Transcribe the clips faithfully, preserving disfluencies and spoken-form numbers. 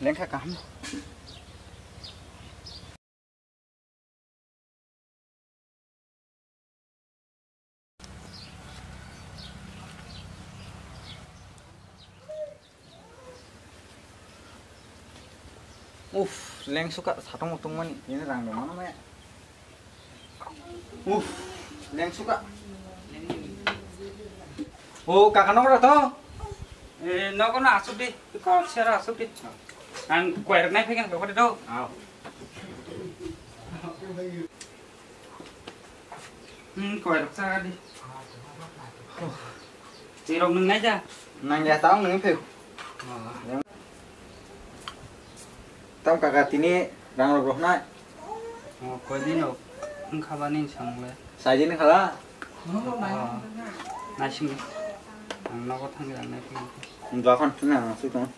Lengkha kaham. Uff, lengsuka satong tongmani, ini rang dong mana me? Uff, lengsuka. O, kaka nogo to? Eh, nogo na asuk di. Kok sera asuk di. Ang koi rok nai phaikha kok di do. Aw. Hmm, koi rok sa di. Twi rok nung nai ja. Nang ya tao nung phai. Tam kaka tini rang rok rohnai. O, koi din rok wngkha ba nini samung le? Sai din khala. O, naising. Ang nogo thang rang nai phai. Dokan thang ang sui tong.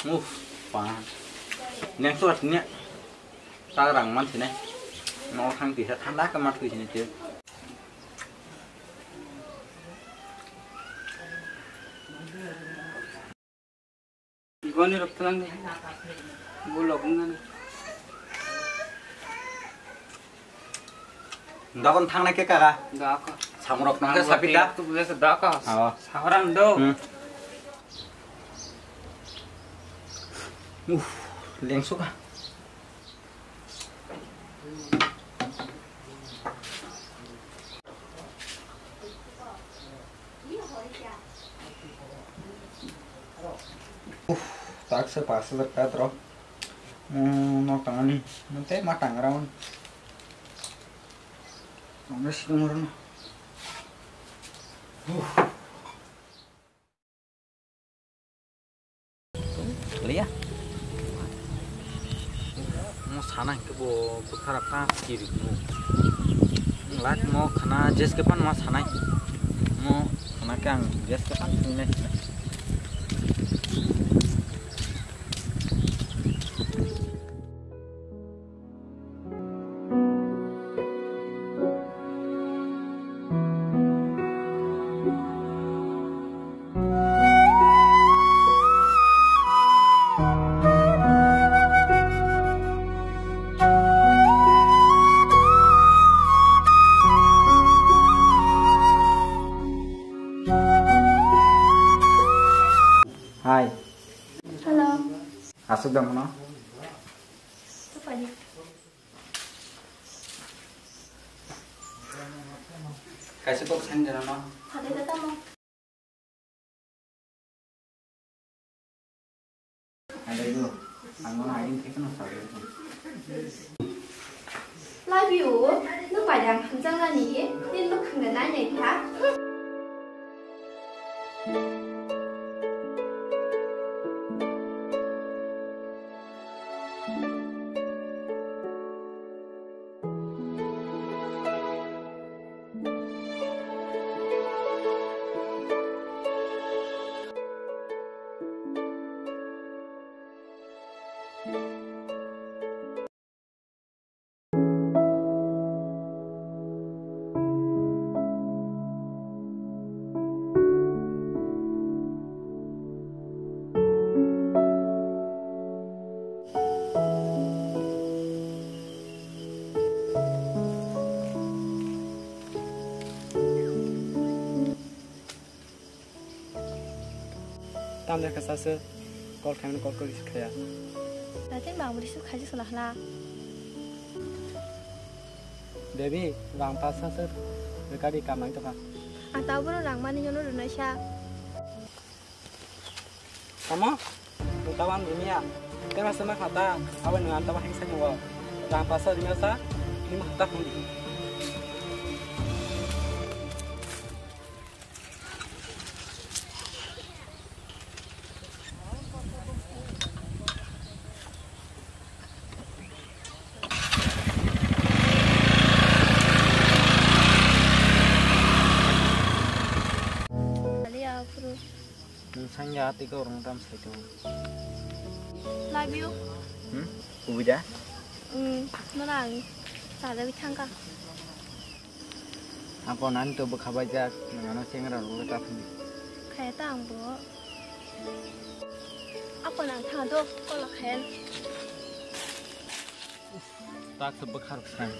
Uff, pa. Neng suat nya. Tak rang man sini. Nogo thang tisa thanda ka mat kui sini tu. Goni rok tlang ni. Bulok ngan. Dokan thangnai khe kaka. Daka. Samrok nang khe sapita. Tu biasa daka. Aw. Saharan do. Hmm. Uff, lengsuka. Uff, tak se pas hajar ka tro. Hmm, nok tangani. Nang tei ma tangra on. Nang sing moro no. Uff. Liya. Mo sana ke bo bwkharok ta kiri bo. Lak mo khana jes ke pan ma sanai. Mo khana ke ang jes ke pan sinai. Hai. Hello. Aswk da mano? Tupadi. Kaisa kok sani jana no. Hade da tamo. Hade do. Ang mano aiding thik no sabi. Love you. No padang hamjang nani. Nin no khangna nai nai tha. Tamle kasa se call khaimani call kori khaya. Natin bang buri su khaji sula hla. Baby, rang pasa se rekadi kamai to kha. Ang taburo rang mani yono runai sa. Tamo? Nung tabang dunia. Tema sema khata, abai nung antama hengsa nungo. Rang pasa dunia sa, nima hata hundi. Tati kau rong tam sai to. Love you. Hmm? Kubui da? Hmm, nora ang. Sada bi thangka. Ako nani to bwkha bai jak, nangano chengra rok ta phini. Khaya ta ang bo. Ako nang thang do, kola khayan. Tak to bwkha rok sang.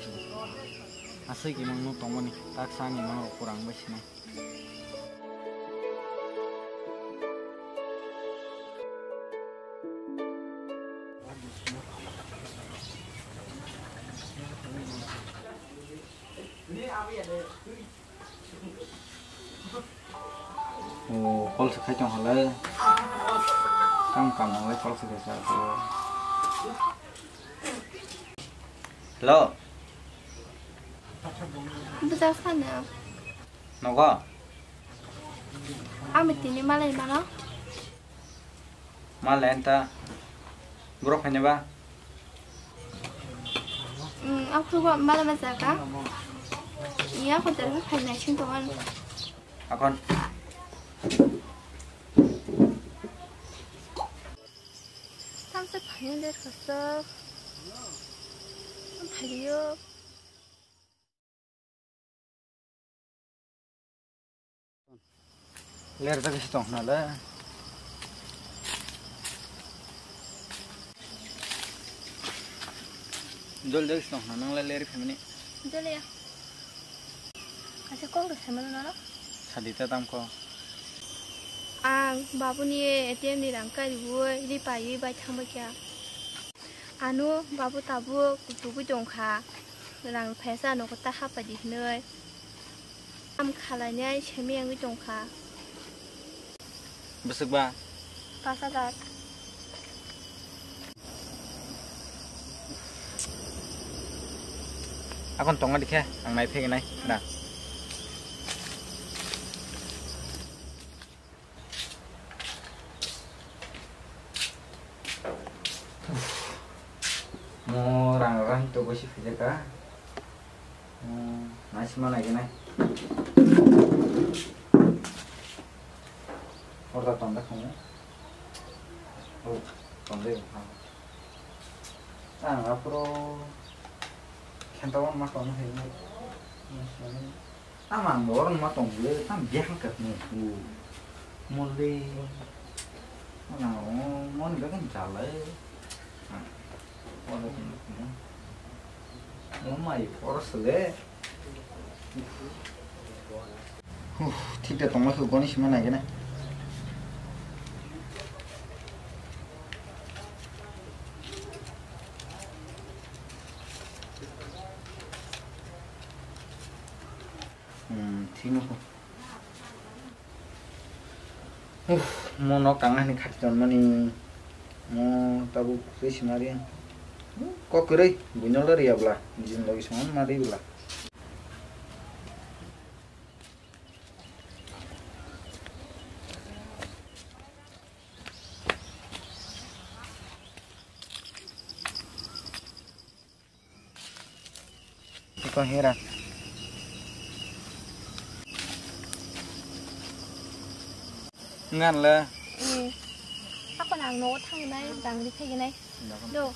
Asai ki mang nuk tongmani, tak sani mang rok kurang bai sinai. O, call se khai tong halai. Tang kam nang lai call se khai sa. Hello. Bwsa sana. Nogo? Ami tini malai mano. Malai anta. Borok phaina ba? Hmm, aku ba malai ma jaga. Iya, aku terus phaina sing tongan. Akon. Tamsa phaina der khasok. Phaio. Ler ta kisi tong na le. Jol jol tong na nang le ler family. Jol ya. Asa kok rok samano na. Sadi ta tam ko. Ang babu ni A T M ni rang kari bui ri pai bai thang bai kya. Ano babu tabuk kutugwi tongkha, rang phaisa nogo ta hapadi hinwi. Am khalainai semi wngwi tongkha. Bwswk ba? Pas hajar. Akon tonga dikhe, ang nai phege nai, da. Mo rang rang to bosi phai ka. Mo nai sima nai nai. Order tonda khamu. Oh, tonda ha. Ang apro khenta wan ma kono hai. Ama ang borok ma tong le tam bihang kak ni. Mole. Ano mon ga kan jalai. Mo mai por sele. Huh, thik da tongma khe goni sima nai gana. Hmm, thik no. Uff, mo nok tang ani khati ton mani. Mo tabuk twi simari. Kok kwrwi, buino lori abla. Jin logi songon mari bla. Iko hira. Ngan le. Eh. Ako nang no thang nai, dang di thai nai. Do.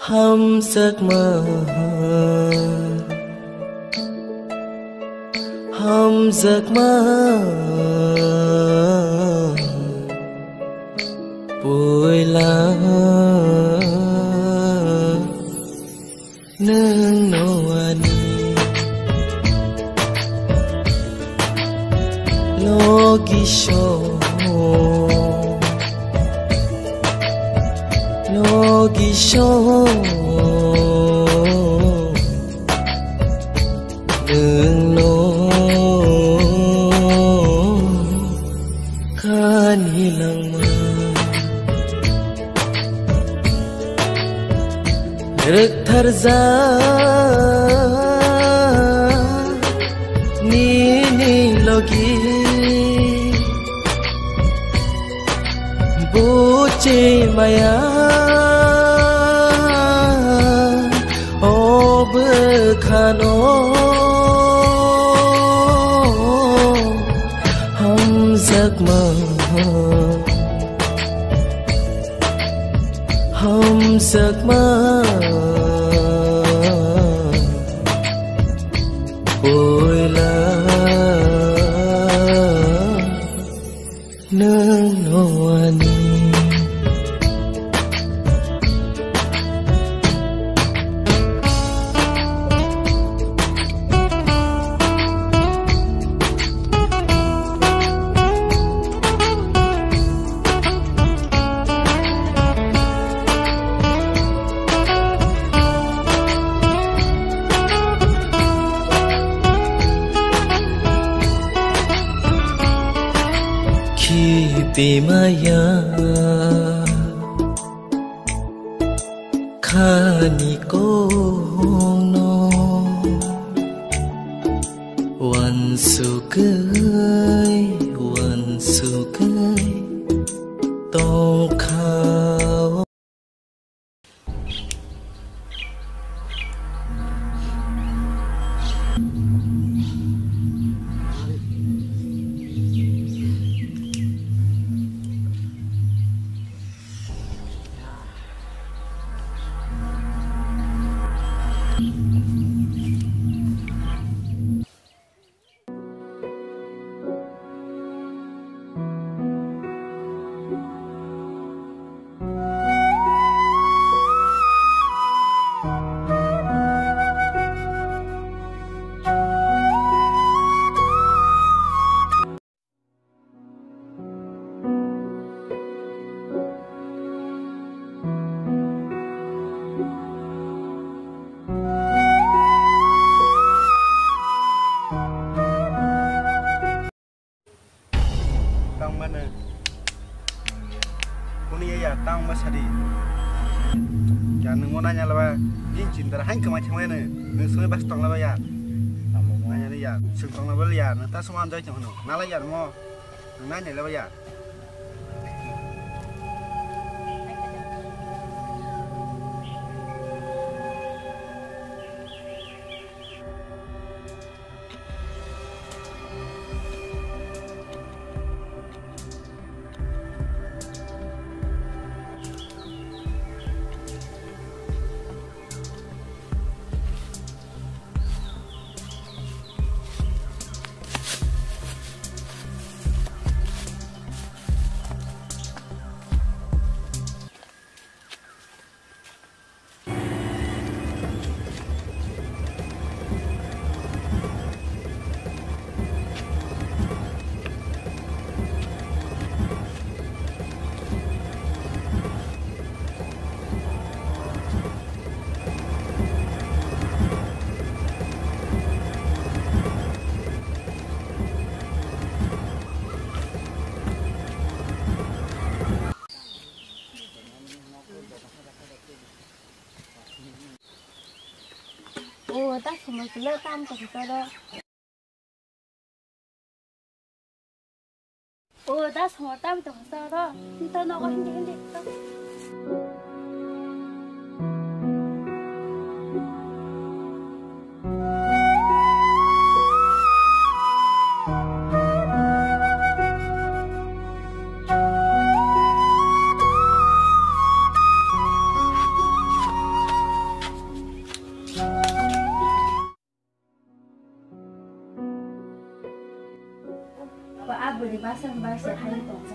Hamjakma, hamjakma, puila nwng no ani logi song. Logi song nwng no kani langma rwktharjak nini logi. Buchi maya o bwkhano hamjakma, hamjakma puila nwng no ani khipi maya khani kongno wansugwi, wansugwi tongkha. Tangmani. Kuni ya, ya, tang ma sadi. Ya, nung mo nanya laba, jin chin dara hain kamai changmani. Nung soi bas tong laba ya. Nanya ni ya, sung tong laba ya, nung ta suma anjai chang no. Nala ya mo. Nung nanya laba ya. O, ta sumai kulo tam to kotoro. O, ta sumai tam to kotoro. Nta nogo hindi hindi. Asa bai se hai tong.